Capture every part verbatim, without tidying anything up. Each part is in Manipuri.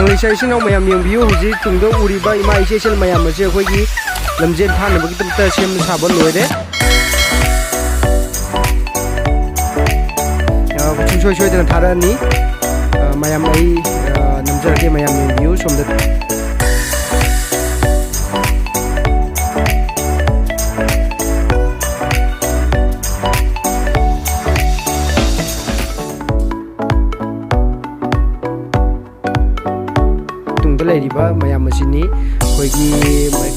ꯂꯩꯁꯥ ꯏꯆꯤꯟ ꯏꯅꯥꯎ ꯃꯌꯥꯝ ꯌꯦꯡꯕꯤꯌꯨ, ꯍꯧꯖꯤꯛ ꯇꯨꯡꯗ ꯎꯔꯤꯕ ꯏꯃꯥ ꯏꯆꯦ ꯏꯆꯜ ꯃꯌꯥꯝ ꯑꯁꯤ ꯑꯩꯈꯣꯏꯒꯤ ꯂꯝꯖꯦꯟ ꯊꯥꯅꯕꯒꯤꯗꯃꯛꯇ ꯁꯦꯝ ꯁꯥꯕ ꯂꯣꯏꯔꯦ꯫ ꯑ, ꯁꯨꯡꯁꯣꯏ ꯁꯣꯏꯗꯅ ꯊꯥꯔꯛꯑꯅꯤ꯫ ꯑ, ꯃꯌꯥꯝ ꯑꯩ, ꯑ, ꯅꯝꯖꯔꯛꯀꯦ, ꯃꯌꯥꯝ ꯌꯦꯡꯕꯤꯌꯨ ꯁꯣꯝꯗ꯫ ꯇꯨꯡꯗ ꯂꯩꯔꯤꯕ ꯃꯌꯥꯝ ꯑꯁꯤꯅꯤ ꯑꯩꯈꯣꯏꯒꯤ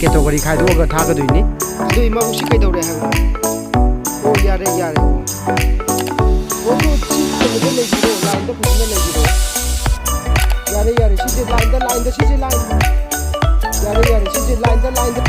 ꯀꯦꯇꯣꯒꯣꯔꯤ ꯈꯥꯏꯗꯣꯛꯑꯒ ꯊꯥꯒꯗꯣꯏꯅꯤ꯫ ꯑꯗꯨ ꯏꯃꯥꯕꯨ ꯁꯤ ꯀꯩꯗꯧꯔꯦ ꯍꯥꯏꯕ? ꯑꯣ, ꯌꯥꯔꯦ, ꯌꯥꯔꯦ꯫ ꯑꯣ, ꯑꯗꯨ ꯁꯤ ꯐꯖꯅ ꯂꯩꯕꯤꯔꯣ, ꯂꯥꯏꯟꯗ ꯐꯖꯅ ꯂꯩꯕꯤꯔꯣ꯫ ꯌꯥꯔꯦ, ꯌꯥꯔꯦ, ꯁꯤꯁꯦ ꯂꯥꯏꯟꯗ, ꯂꯥꯏꯟꯗ, ꯁꯤꯁꯦ ꯂꯥꯏꯟ꯫ ꯌꯥꯔꯦ, ꯌꯥꯔꯦ, ꯁꯤꯁꯦ ꯂꯥꯏꯟꯗ, ꯂꯥꯏꯟꯗ꯫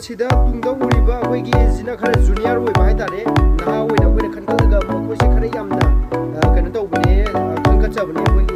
ꯁꯤꯗ ꯇꯨꯡꯗ ꯎꯔꯤꯕ ꯑꯩꯈꯣꯏꯒꯤ ꯁꯤꯅ ꯈꯔ ꯖꯨꯅꯤꯌꯔ ꯑꯣꯏꯕ ꯍꯥꯏꯇꯥꯔꯦ, ꯅꯍꯥ ꯑꯣꯏꯅ ꯑꯩꯈꯣꯏꯅ ꯈꯟꯒꯠꯂꯒ ꯃꯈꯣꯏꯁꯦ ꯈꯔ ꯌꯥꯝꯅ, ꯑ, ꯀꯩꯅꯣ ꯇꯧꯕꯅꯦ, ꯑ, ꯈꯟꯒꯠꯆꯕꯅꯦ ꯑꯩꯈꯣꯏꯒꯤ